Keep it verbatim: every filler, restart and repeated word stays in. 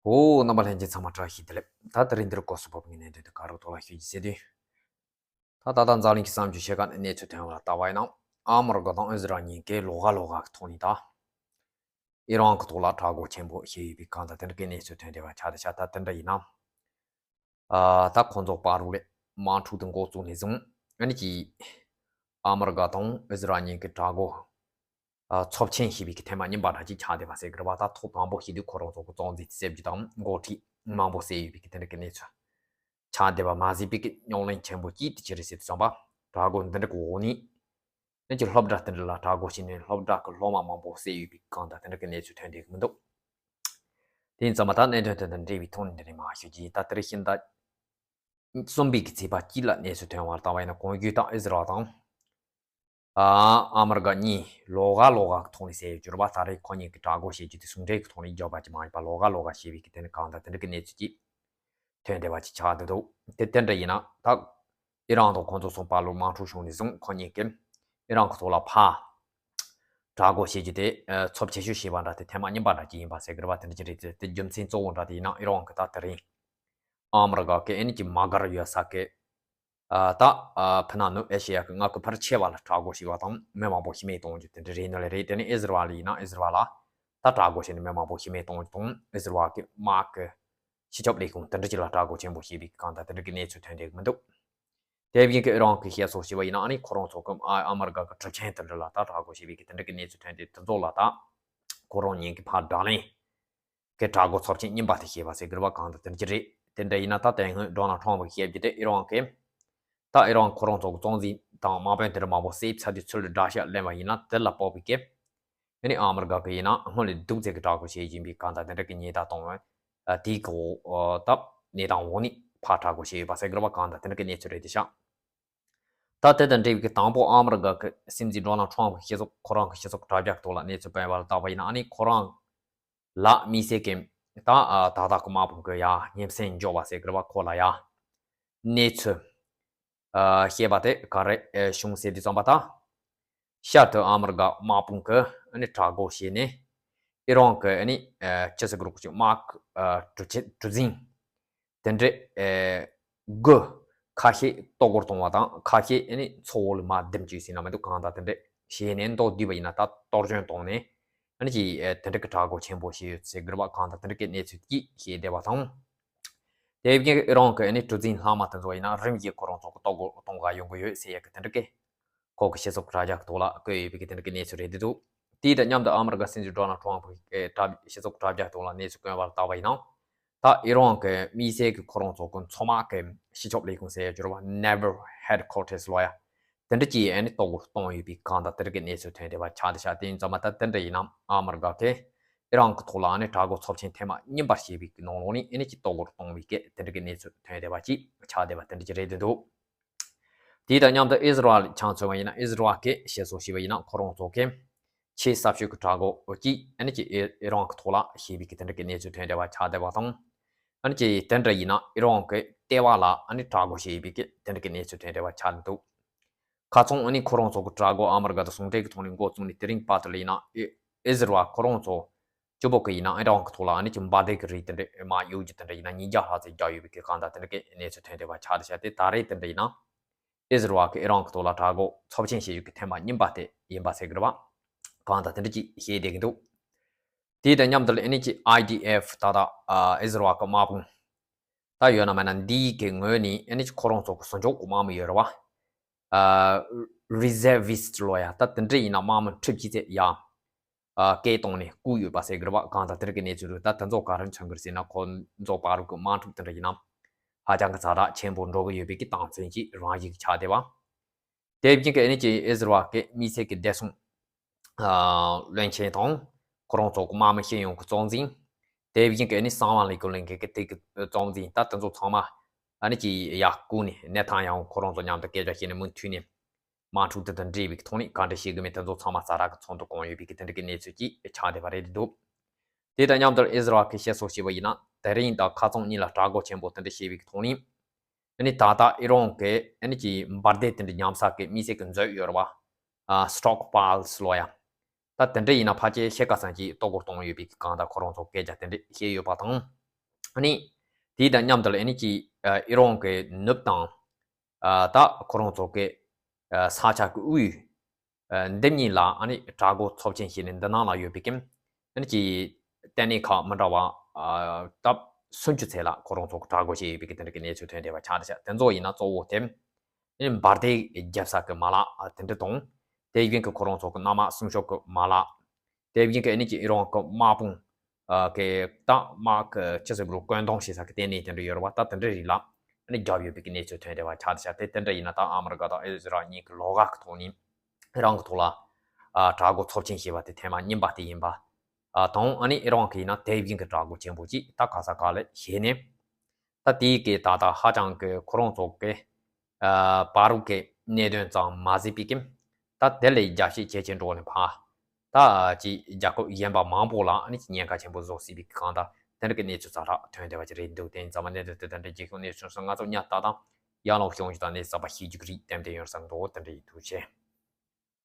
ཨོ། རྣམ་པ་ལྷན་རྒྱས་ཚང་མ་བཀྲ་ཤིས་བདེ་ལེགས། ད་དེ་རིང་འདིར་སྐོར་སུ་བབས་ངེས་གནས་དོན་དེ་ག་རོ་ཐོག་ལ་ཞུ་རྒྱུ་ཟེར་དུས། ད་ད་ལྟ་འཛམ་གླིང་གི་བསམ་བྱུང་ཤེས་ཁ་ནས་གནས་ཚུལ་ཐོན་བ་ལ་ལྟ་བ་ཡིན་ན། ཨ་མི་རི་ཀ་དང་ཨི་ཟི་རལ་གཉིས་ཀས་ལོགས་ཀ་ལོགས་ཀ་གི་ཐོག་ནས་ད་ཨི་རན་གི་ཐོག་ལ་དྲག་རྒོལ་ཆེན་པོ་བྱས་ཡོད་པའི་གང་ལྟར་དེ་འདྲ་གི་གནས་ཚུལ་ཐོན་བསྡད་པ་ཆགས་བསྡད་ཤག་ད་དེ་འདྲ་ཡིན་ན། ཨ་ད་ཁོང་ཚོ་བར་དུ་ལས་དམག་འཁྲུག་དེ་འགོ་བཙུགས་ནས་བཟུང་ཨ་ནི་ཀྱི་ཨ་མི་རི་ཀ་དང་ཨི་ཟི་རལ་གཉིས་ཀྱི་དྲག་རྒོལ་ཨ་ཚབས་ཆེན་བྱས་པའི་གི་ཐེངས་མ་གཉིས་པ་འདྲ་ཅིག་ཆགས་བསྡད་པ་ཟེར་གི་རེད་བ། ད་ཐོག་དང་པོ་བྱས་དུས་ཁོ་རང་ཚོ་གི་གཙང་འཛིན་བསད་རྒྱུ་དང་འགོ་ཁྲིད་མང་པོ་བསད་ཡོད་པའི་གི་དེ་འདྲ་གི་གནས་ཚུལ་ཆགས་བསྡད་པ་མ་ཟད་པའི་གི་རྙོག་གླེང་ཆེན་པོ་གཅིག་དེ་ཅི་རེད་ཟེར་དུས་ཙམ་པ། དྲག་རྒོལ་འདི་འདྲ་གི་འོག་ནས་ཨ་ནི་ཀྱི་སློབ་གྲྭ་དེ་འདྲ་ལ་དྲག་རྒོལ་བྱས་ནས་སློབ་གྲྭ་གི་སློབ་མ་མང་པོ་བསད་ཡོད་པའི་གང་ལྟར་དེ་འདྲ་གི་གནས་ཚུལ་ཐོན་བསྡད་གི་མི་འདུག་དེ་ཡིན་ཙང་མ་ད་གནད་དོན་དེ་དང་འབྲེལ་བའི་ཐོག་ནས་འདི་རིང་མར་ཞུ་རྒྱུ་ཡིན། ད་དེ་རིང་ཤིང་རྟ་གསུམ་པའི་གི་ཚེས་པ་གཅིག་ལ་གནས་ཚུལ་ཐོན་བར་ལྟ་བ་ཡིན་ན། གོང་ཞུས་ལྟར་ཨི་ཟི་རལ་དང་ཨ་ཨ་མི་རི་ཀ་གཉིས་ལོགས་ཀ་ལོགས་ཀ་གི་ཐོག་ནས་བསད་ཡོད་རྒྱུ་རེད་བ། ད་རེས་ཁོ་གཉིས་ཀྱི་དྲག་རྒོལ་བྱེད་རྒྱུ་དེ་ཟུང་འབྲེལ་གྱི་ཐོག་ནས་རྒྱབ་པ་ཅིག་མ་ཡིན་པ་ལོགས་ཀ་ལོགས་ཀ་བྱས་པའི་གི་དེ་ནི་གང་ལྟར་དེ་འདྲ་གི་གནས་ཚུལ་ཅིག་ཐོན་བསྡད་པ་ཅིག་ཆགས་བསྡད་འདུག་དེ་དེ་འདྲ་ཡིན་ན་ད་ཨི་རན་དང་ཁོང་ཚོ་གསུམ་བར་ལ་དམག་འཁྲུག་བྱུང་ནས་བཟུང་ཁོ་གཉིས་ཀྱིས་ཨི་རན་གྱི་ཐོག་ལ་ཕར་དྲག་རྒོལ་བྱེད་རྒྱུ་དེ་ཨ་ཚབས་ཆེ་ཤོས་བྱས་པ་འདྲ་དེ་ཐེངས་མ་གཉིས་པ་འདྲ་ཅིག་ཡིན་པ་ཟེར་གི་རེད་བ། དེ་འདྲ་ཅིག་རེད། དེ་དེ་རྒྱུ་མཚན་གཙོ་བོ་འདྲ་དེ་ཡིན་ན་ཨི་རན་གྱི་ད་དེ་རིང་ཨ་མི་རི་ཀ་གི་ཨ་ནི་ཀྱི་དམག་སྒར་ཡོད་ས་གི་ཨ་ད་ཨ་ཕི་ན་ནུ་ཨེ་ཤེ་ཡ་གི་མངའ་ཁུལ་ཕལ་ཆེ་བ་ལ་དྲག་རྒོལ་བྱས་པ་དང་མི་མང་པོ་ཤི་རྨས་གཏོང་རྒྱུ་དེ་འདྲ་རེད་ནི་ལ་རེད། དེ་ནི་ཨི་ཟི་རལ་ཡིན་ན་ཨི་ཟི་རལ་ལ་ད་དྲག་རྒོལ་བྱས་ནས་མི་མང་པོ་ཤི་རྨས་གཏོང་རྒྱུ་དང་ཨི་ཟི་རལ་གི་དམག་གི་སྤྱི་ཁྱབ་ལས་ཁུངས་དེ་འདྲ་ཅིག་ལ་དྲག་རྒོལ་ཆེན་པོ་བྱས་པའི་གང་ལྟར་དེ་འདྲ་གི་གནས་ཚུལ་ཐོན་བསྡད་ཀྱི་མི་འདུག་དེ་བཞིན་གྱི་ཨི་རན་གྱིས་བཤད་སྲོལ་བྱས་པ་ཡིན་ན་ཨ་ནི་ཁོ་རང་ཚོ་གི་ཨ་ཨ་མི་རི་ཀ་གི་གྲུ་ཆེན་དེ་འདྲ་ལ་ད་དྲག་རྒོལ་བྱས་པའི་གི་དེ་འདྲ་གི་གནས་ཚུལ་ཐོན་ཏེ། དེ་ཚོ་ལ་ད་ཁོ་རང་གཉིས་ཀྱི་ཕར་དགྲ་ལན་གྱི་དྲག་རྒོལ་ཚབས་ཆེན་གཉིས་པ་དེ་བྱས་པ་ཟེར་གི་རེད་བ། གང་ལྟར་དེ་འདྲ་ཅིག་རེད། དེ་འདྲ་ཡིན་ན་ད་དེ་སྔོན་ཌོ་ནལ་ཊམ་པ་གིས་བཤད་རྒྱུ་དེ་ཨི་རན་གྱིས་ད་ཨི་རན་ཁོ་རང་ཚོ་གི་གཙང་འཛིན་དང་དམག་དཔོན་དེ་འདྲ་མང་པོ་བསད་ཚར་དུས་ཚུར་དགྲ་ཤ་ལེན་པ་ཡིན་ན་དེ་ལ་དཔག་པའི་གི་ཨ་ནི་ཨ་མི་རི་ཀ་གི་ཡིན་ན་སྔོན་ལ་སྡུག་ཙམ་གྱི་དྲག་རྒོལ་བྱེད་བཞིན་པའི་གང་ལྟར་དེ་འདྲ་གི་ཉེས་རྡུང་གཏོང་བ་དེའི་གི་འོག་ད་གནས་སྟངས་འོག་ནས་ཕར་དྲག་རྒོལ་བྱས་ཡོད་པ་ཟེར་གི་རེད་བ། གང་ལྟར་དེ་འདྲ་གི་གནས་ཚུལ་རེད་དེ་ཤག་ད་དེ་དང་འབྲེལ་བའི་གི་དང་པོ་ཨ་མི་རི་ཀ་གི་སྲིད་འཛིན་ཌོ་ནལ་ཊམ་པ་གི་སྤྱི་ཚོགས་ཁོ་རང་གི་སྤྱི་ཚོགས་དྲ་རྒྱ་ཐོག་ལ་གནས་ཚུལ་སྤེལ་བ་ལ་བལྟས་པ་ཡིན་ན་ཨ་ནི་ཁོ་རང་ལ་དམིགས་བསལ་གྱི་ད་ཨ་ཏག་ཏག་གི་དམག་དཔུང་གི་ཡ་སྙན་སེང་འཇོག་པ་ཟེར་གི་རེད་བ། ཁོ་ལ་ཡ་གནས་ཚུལ་ཨ་བཤད་པ་དེ་ག་རེ་ཨ་བྱུང་ཟེར་དུས་ཙམ་པ། ད་ཤར་དུ་ཨ་མི་རི་ཀ་དམག་དཔུང་གི་ཨ་ནི་དྲག་རྒོལ་བྱས་ནས་ཨི་རན་གྱི་ཨ་ནི་ཨ་ཅི་ཟེར་གི་རེད་ཅིག་དམག་ཨ་གྲུ་ཆེ་གྲུ་གཟིངས་དེ་འདྲ་ཨེ་དགུ་ཁ་ཤས་གཏོར་རྒོལ་གཏོང་བ་དང་ཁ་ཤས་ཨ་ནི་མཚོ་འོག་ལ་མར་བསྡུ་བཅུག་ཟེར་ན་མི་འདུག་གང་ལྟར་དེ་འདྲ་བྱས་ནས་མདོར་བསྡུས་པ་ཡིན་ན་ད་གཏོར་སྐྱོན་བཏང་ནས་ཨ་ནི་ཅིག་ཨེ་དེ་འདྲ་གི་དྲག་རྒོལ་ཆེན་པོ་བྱས་ཡོད་ཟེར་གི་རེད་བ། གང་ལྟར་དེ་འདྲ་གི་གནས་ཚུལ་གཅིག་བཤད་བསྡད་པ་དང་། དེ་བཞིན་ཨི་རན་གི་ཨ་ནི་གྲུ་གཟིངས་ལྷག་མ་དེ་ཚོ་ཡིན་ན་རིམ་བཞིན་ཁོ་རང་ཚོ་གི་གཏོར་རྒོལ་གཏོང་ག་ཡོང་གི་ཡོད་ཟེར་ཡ་གི་དེ་འདྲ་གི་ཁོ་གི་སྤྱི་ཚོགས་དྲ་རྒྱ་གི་ཐོག་ལ་བཀོད་ཡོད་པའི་གི་དེ་འདྲ་གི་གནས་ཚུལ་རེད་འདུག་དེ་དང་མཉམ་དུ་ཨ་མི་རི་ཀ་སྲིད་འཛིན་ཌོ་ནལ་ཊམ་པ་གི་དྲ་སྤྱི་ཚོགས་དྲ་རྒྱ་ཐོག་ལ་གནས་ཚུལ་བཀོད་པ་ལ་བལྟས་པ་ཡིན་ན། ད་ཨི་རན་གི་དམིགས་བསལ་གི་ཁོ་རང་ཚོ་གི་མཚོ་དམག་གི་སྤྱི་ཁྱབ་ལས་ཁུངས་ཟེར་ཡ་ཅིག་ཡོད་རེད་བ། Naval Headquarters ལབ་ཡ། དེ་འདྲ་ཅིག་ཨ་ནི་གཏོར་རྒོལ་གཏོང་ཡོད་པའི་གང་ལྟར་དེ་འདྲ་གི་གནས་ཚུལ་ཐོན་བསྡད་པ་ཆགས་བསྡད་ཤག་དེ་ཡིན་ཙང་མ་ད་དེ་འདྲ་ཡིན་ན་ཨ་མི་རི་ཀ་གིས་ཨི་རན་གི་ཐོག་ལ་ཨ་ནི་དྲག་རྒོལ་ཚབས་ཆེན་ཐེངས་མ་གཉིས་པ་བྱས་པའི་གི་ནང་ལོགས་ནས་ཨ་ནི་ཅིག་གཏོར་རྒོལ་གཏོང་བའི་གི་དེ་འདྲ་གི་གནས་ཚུལ་ཐོན་བསྡད་པ་ཅིག་ཆགས་བསྡད་པ་དེ་འདྲ་ཅིག་རེད་འདུག་དེ་དང་མཉམ་དུ་ཨི་ཟི་རལ་ཆ་མཚོན་པ་ཡིན་ན་ཨི་ཟི་རལ་གྱིས་བཤད་སྲོལ་བྱས་པ་ཡིན་ན་ཁོ་རང་ཚོ་གི་ཆེས་ཟབ་ཤོས་ཀྱི་དྲག་རྒོལ་གཅིག་ཨ་ནི་ཅིག་ཨི་ཨི་རན་གྱི་ཐོག་ལ་བྱས་པའི་གི་དེ་འདྲ་གི་གནས་ཚུལ་ཐོན་བསྡད་པ་ཆགས་བསྡད་པ་དང་། ཨ་ནི་ཅིག་དེ་འདྲ་ཡིན་ན་ཨི་རན་གྱི་ལྟེ་བ་ལ་ཨ་ནི་དྲག་རྒོལ་བྱས་པའི་གི་དེ་འདྲ་གི་གནས་ཚུལ་ཐོན་བསྡད་པ་ཆགས་འདུག་ཁ་སང་ཨ་ནི་ཁོ་རང་ཚོ་གི་དྲག་རྒོལ་ཨ་མི་རི་ཀ་དང་ཟུང་འབྲེལ་གྱི་ཐོག་ནས་འགོ་བཙུགས་ནས་དེ་རིང་བར་དུ་ལ་ཡིན་ན་ཨི་ཨི་ཟི་རལ་ཁོ་རང་ཚོ་གཅིག་པོ་གི་ཡིན་ན་ཨི་རན་གྱི་ཐོག་ལ་ཨ་ནི་ཅིག་འབར་མདེལ་གྱི་རིགས་དེ་འདྲ་མར་གཡུག་རྒྱུ་དེ་འདྲ་ཡིན་ན་ཉིས་བརྒྱ་ལྷག་ཙམ་བརྒྱབ་ཡོད་པའི་གི་གང་ལྟར་དེ་འདྲ་གི་གནས་ཚུལ་ཐོན་བསྡད་པ་ཆགས་བསྡད་ཤག་དེ་ད་རེས་དེ་འདྲ་ཡིན་ན་ཨི་ཟི་རལ་གྱིས་ཨི་རན་གྱི་ཐོག་ལ་དྲག་རྒོལ་ཚབས་ཆེན་བྱེད་རྒྱུ་གི་ཐེངས་མ་གཉིས་པ་དེ་ཡིན་པ་ཟེར་གི་རེད་བ། གང་ལྟར་དེ་འདྲ་ཅིག་བཤད་བསྡད་ཀྱི་འདུག་དེ་དང་མཉམ་དུ་ལ་ཨ་ནི་ཅིག་ཨའི་ཌི་ཨེཕ་ད་ལྟ་ཨ་ཨི་ཟི་རལ་གྱི་དམག་དཔུང་ད་ཡོད་ན་མེད་ན་འདིའི་གི་ངོས་ནས་ཨ་ནི་ཅིག་ཁོ་རང་ཚོ་གི་ཟུར་འཇོག་གི་དམག་མི་ཡོད་རེད་བ། ཨ་རི་ཟར་ཝིསྟ་ལབ་ཡ་ད་དེ་འདྲ་ཡིན་ན་དམག་མི་ཁྲི་བཞི་ཙམ་ཡ་ཨ་སྐད་བཏང་ནས་བཀུག་ཡོད་པ་ཟེར་གི་རེད་བ། གང་ལྟར་དེ་འདྲ་གི་གནས་ཚུལ་རེད། ད་དེ་ཚོ་ག་རེ་མཚོན་གི་རེད་ཟེར་ན་ཁོ་ཚོ་བར་གྱི་དམག་འཁྲུག་དེ་འདྲ་ཡིན་ན་ཧ་ཅང་གི་ཛ་དྲག་ཆེན་པོ་འགྲོ་གི་ཡོད་པའི་གི་རྟགས་མཚན་ཅིག་རང་བཞིན་གྱི་ཆགས་བསྡད་པ། དེ་བཞིན་གྱི་ཨ་ནི་ཅིག་ཨི་ཟི་རལ་གྱི་དམིགས་བསལ་གྱི་བདེ་སྲུང་ཨ་བློན་ཆེན་དང་ཁོ་རང་ཚོ་གི་དམག་མི་སྤྱི་ཡོངས་ཀྱི་གཙོ་འཛིན། དེ་བཞིན་གྱི་ཨ་ནི་གསང་བ་ལས་ཁུངས་ལས་འགུལ་གྱི་དེ་གི་གཙོ་འཛིན་ད་དེ་ཚོ་ཚང་མ་ཨ་ནི་ཅིག་ཡར་བཀུག་ནས་ནེ་ཐན་ཡ་ཧུ་ཁོ་རང་ཚོ་མཉམ་དུ་སྐད་ཆ་བཤད་ནས་མུ་མཐུད་ནས་དམག་འཁྲུག་དེ་དང་འབྲེལ་བའི་ཐོག་ནས་ག་འདྲ་བྱེད་དགོས་མིན་དེ་ཚོ་ཚང་མ་ཛ་དྲག་གི་ཚོགས་འདུ་བསྐོངས་ཡོད་པའི་གི་དེ་འདྲ་གི་གནས་ཚུལ་ཅིག་ཆགས་བསྡད་པ་རེད་འདུག་དེ་དང་མཉམ་དུ་ཨི་ཟི་རལ་གྱིས་བཤད་སྲོལ་བྱས་པ་ཡིན་ན་དེ་རིང་དང་ཁ་སང་གཉིས་ལ་དྲག་རྒོལ་ཆེན་པོ་དེ་འདྲ་བྱས་པའི་གི་ཐོག་ནས། ཨ་ནི་ད་ལྟ་ཨི་རན་གྱི་ཨ་ནི་ཀྱི་འབར་མདེལ་དེ་འདྲ་ཉམས་ས་གི་དམིགས་བསལ་གྱི་མཛོད་ཡོད་རེད་བ། ཨ་སི་ཊོག་པའེལ་ལབ་ཡ། ད་དེ་འདྲ་ཡིན་ན་ཕལ་ཆེར་ཕྱེད་ཀ་ཙམ་གྱིས་གཏོར་རྒོལ་གཏོང་ཡོད་པའི་གི་གང་ལྟར་ཁོ་རང་ཚོ་སྐད་ཆ་དེ་འདྲ་བཤད་ཡོད་པ་དང་། ཨ་ནི་དེ་དང་མཉམ་དུ་ལ་ཨ་ནི་ཅིག་ཨ་ཨི་རན་གི་ནུབ་དང་ཨ་ད་ཁོ་རང་ཚོ་གི་ཨ་ས་ཆ་གི་དབུས་ཨ་འདི་གཉིས་ལ་ཨ་ནི་དྲག་རྒོལ་ཚབས་ཆེན་བྱས་ནས་འདི་ནང་ལ་ཡོད་པའི་གི་ཨ་ནི་ཅིག་ལྟེ་གནས་ཁག་མི་འདྲ་བ་ཨ་ད་སུམ་ཅུ་ཚད་ལ་ཁོ་རང་ཚོ་གི་དྲག་རྒོལ་བྱས་ཡོད་པའི་གི་དེ་འདྲ་གི་གནས་ཚུལ་ཐོན་བསྡད་པ་ཆགས་འདུག་ཤག་དེ་ཚོ་ཡིན་ན་གཙོ་བོ་དེ་ཨ་ནི་འབར་མདེལ་རྒྱབ་ས་གི་མ་ལག་ཨ་དེ་འདྲ་དང་། དེ་བཞིན་གི་ཁོ་རང་ཚོ་གི་གནམ་དམག་སྲུང་སྐྱོབ་གི་མ་ལག་དེ་བཞིན་གི་ཨ་ནི་ཅིག་ཨི་རན་གི་དམག་དཔུང་ཨ་གི་ད་དམག་གི་ཅི་ཟེར་དགོས་རེད། བཀོད་འདོམས་བྱེད་ས་གི་ལྟེ་གནས་དེ་འདྲ་ཡོད་རེད་པ། ད་དེ་འདྲ་རིགས་ལ་ཨ་ནི་རྒྱབ་ཡོད་པའི་གི་གནས་ཚུལ་ཐོན་བསྡད་པ་ཆགས་འདུག་ཤག་དེ་དེ་འདྲ་ཡིན་ན་ད་ཨ་མི་རི་ཀ་དང་ཨི་ཟི་རལ་གཉིས་ཀྱི་ལོགས་ཀ་གི་ཐོག་ནས་ཨི་རན་གི་ཐོག་ལ་ཨ་དྲག་རྒོལ་ཚབས་ཆེན་བྱས་པ་དེ་ཐེངས་མ་གཉིས་པ་དེ་ཡིན་པ་ཨ་དང་། ཨ་ནི་ཨི་རན་གི་ཡིན་ན་དེ་བཞིན་གི་དྲག་རྒོལ་ཆེན་པོ་ཅིག་ད་ག་ས་ག་ལ་བྱས་ནས། ད་དེའི་གི་ད་ལྟ་ཧ་ཅང་གི་ཁོ་རང་ཚོ་གི་ཨ་བར་དུ་གི་གནད་དོན་ཙམ་མ་ཟད་པའི་གི་ད་དེ་ལས་རྒྱ་ཆེ་ཇེ་ཆེ་འགྲོ་ནས་ཕར་ད་ཅིག་རྒྱལ་ཁབ་གཞན་པ་མང་པོ་ལ་ཨ་ནི་ཉེན་ཁ་ཆེན་པོ་བཟོ་སྲིད་པའི་གི་གང་ལྟར་དེ་འདྲ་གི་གནས་ཚུལ་ཙམ་རག་ཐོན་བསྡད་པ་ཅིག་རེད་འདུག་དེ་ཡིན་ཙང་མ་གནད་དོན་དེ་དེ་འདྲ་རྒྱལ་ཁབ་གནས་ཚུལ་སོང་ང་ཚོ་ཉག་ཏག་ཏག་ཡར་ལངས་བྱུང་ཞིག་དང་གནས་ཚུལ་གསར་པ་ཤེས་རྒྱུ་གི་རིགས་ཏན་ཏན་ཡོང་བསམ་འདུག་དེ་འདྲ་ཡིན། ཐུགས་རྗེ་ཆེ།